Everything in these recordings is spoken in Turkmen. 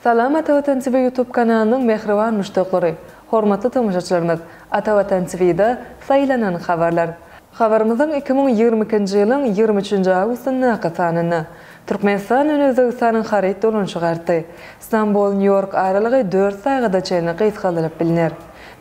Salam Atavatan TV YouTube kanalynyň mähriban muşdaklary! Hormatly tomaşaçylarymyz, Atavatan TV-da saýlanan habarlar. Habarymyzyň 2022-nji ýylyň 23-nji awgustyndaky sanynda, Türkmenistan bilen Özbegistanyň haryt dolanyşygy artdy. Stambul-Nýu-Ýork aralygy dört sagada çenli gysgaldylyp bilner.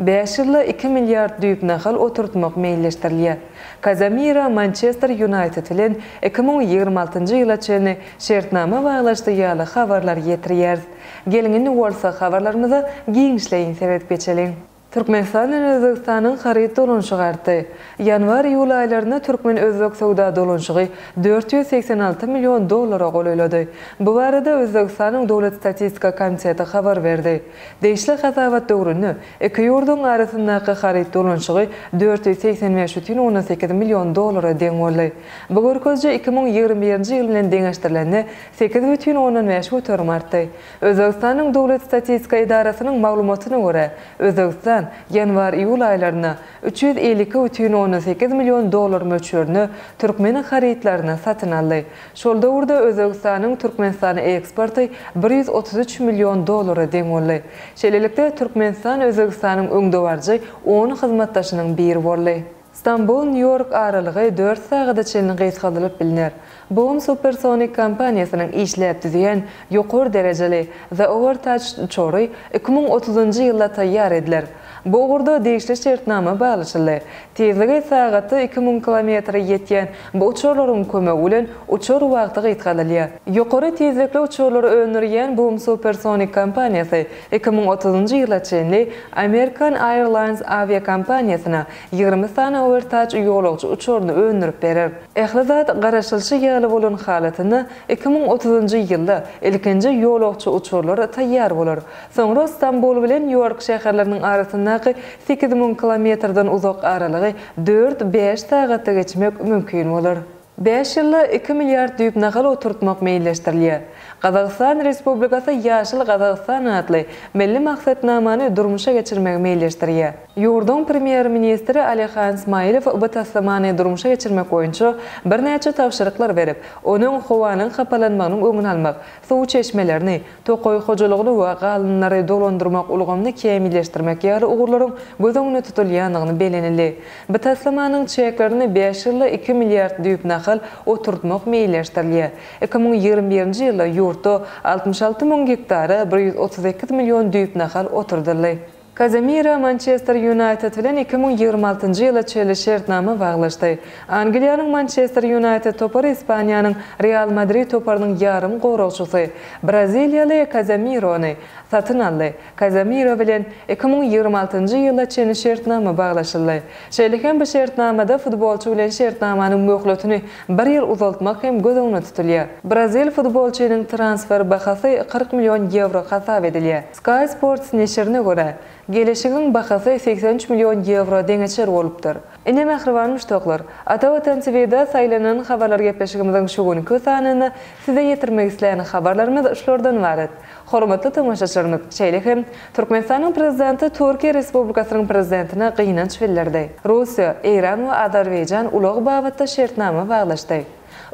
Bäş ýylda iki milliard düýp nahal oturtmak meýilleşdirilýär. Kazemiro Mançester Ýunaýted bilen 2026 ýyla çenli şertnama baglaşdy ýaly habarlary ýetirýäris. Geliň indi bolsa habarlarymyza giňişleýin seredip geçeliň. Türkmenistan bilen Özbegistanyň haryt dolanyşygy artdy. Ýanwar-iýul aýlarynda türkmen-özbek söwda dolanyşygy 486 million dollara golaýlady. Bu barada Özbegistanyň Döwlet statistika komiteti habar berdi. Degişli hasabat döwründe iki ýurduň arasyndaky haryt dolanyşygy 485,8 million dollara deň boldy. Bu görkeziji 2021-nji ýyl bilen deňeşdirilende 8,5 göterim artdy. Özbegistanyň Döwlet statistika edarasynyň maglumatyna görä, Özbegistan ýanwar-iýul aýlarynda 352,8 million dollar möçberinde türkmen harytlaryny satyn aldy. Şol döwürde Özbegistanyň Türkmenistana eksporty 133 million dollara deň boldy. Şeýlelikde, Türkmenistan Özbegistanyň öňdebaryjy on hyzmatdaşynyň biri boldy. Stambul-Nýu-Ýork aralygy dört sagada çenli gysgaldylyp bilner. Boom Supersonic kompaniýasynyň işläp düzýän ýokary derejeli The Overtouch uçary 2030-njy ýylda taýýar ediler. Bu ugurda degişli şertnama baglaşyldy. Tizligi sagatda 2000 kilometre ýetýän bu uçarlaryň kömegi bilen uçar wagty gysgaldylýar. Ýokary tizlikli uçarlary öndürýän Boom Supersonic kompaniýasy 2030-njy ýyla çenli American Airlines awiakompaniýasyna 20 sany Overtouch ýolagçy uçaryny öndürip berer. Ähli zat garaşylyşy ýaly bolan halatynda, 2030-njy ýylda ilkinji ýolagçy uçarlar taýýar bolar. Soňra Stambul bilen Nýu-Ýork şäherleriniň arasyndaky 8000 kilometrden uzak aralygy dört-bäş sagatda geçmek mümkin bolar. Bäş ýylda iki milliard düýp nahal oturtmak meýilleşdirilýär. Gazagystan Respublikasy Ýaşyl Gazagystan atly milli maksatnamany durmuşa geçirmegi meýilleşdirýär. Ýurduň Premýer-ministri Alihan Smailow bu taslamany durmuşa geçirmek boýunça birnäçe tabşyryklar berip, onuň howanyň hapalanmagynyň öňüni almak, suw çeşmelerini, tokaý hojalygyny we galyndylary dolandyrmak ulgamyny kämilleşdirmek ýaly ugurlaryň göz öňünde tutulýandygyny bellenildi. Bu taslamanyň çäklerinde bäş ýylda iki milliard düýp nahal oturtmak meýilleşdirilýär. 2021-nji ýylda ýurtda 66 müň gektara 138 million düýp nahal oturdyldy. Kazemiro Mançester Ýunaýted bilen 2026-njy ýyla çenli şertnama baglaşdy. Angliýanyň Mançester Ýunaýted topary Ispaniýanyň Real Madrid toparynyň ýarym goragçysy, braziliýaly Kazemirony satyn aldy. Kazemiro bilen 2026-njy ýyla çenli şertnama baglaşyldy. Şeýle hem bu şertnamada futbolçy bilen şertnamanyň möhletini bir ýyl uzaltmak hem göz öňünde tutulýar. Brazil futbolçynyň transfer bahasy 40 million ýewro hasap edilýär. Sky Sports neşirine görä, geleşigiň bahasy 83 million ýewro deňeçer bolupdyr. Ine mähriban muşdaklar, Ata Watan TV-da saýlanan habarlar gepleşigimiziň şu günki sanynda size ýetirmek islän habarlarymyz şulardan ybarat. Hormatly tomaşaçylarymyz, şeýle hem Türkmenistanyň Prezidenti Türkiýe Respublikasynyň Prezidentine gynanç bildirdi. Russiýa, Eýran we Azerbaýjan ulag babatda şertnama baglaşdy.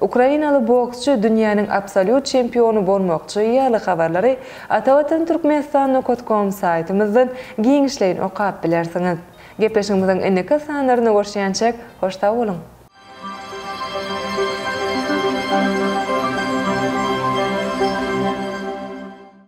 Ukrainaly boksçy dünýäniň absolýut çempiony bolmakçy ýaly habarlary Atavatan Türkmenistan nokat kom saýtymyzdan giňişleýin okap bilersiňiz. Gepleşigimiziň indiki sanlarynda görüşýänçäk, hoş sag boluň!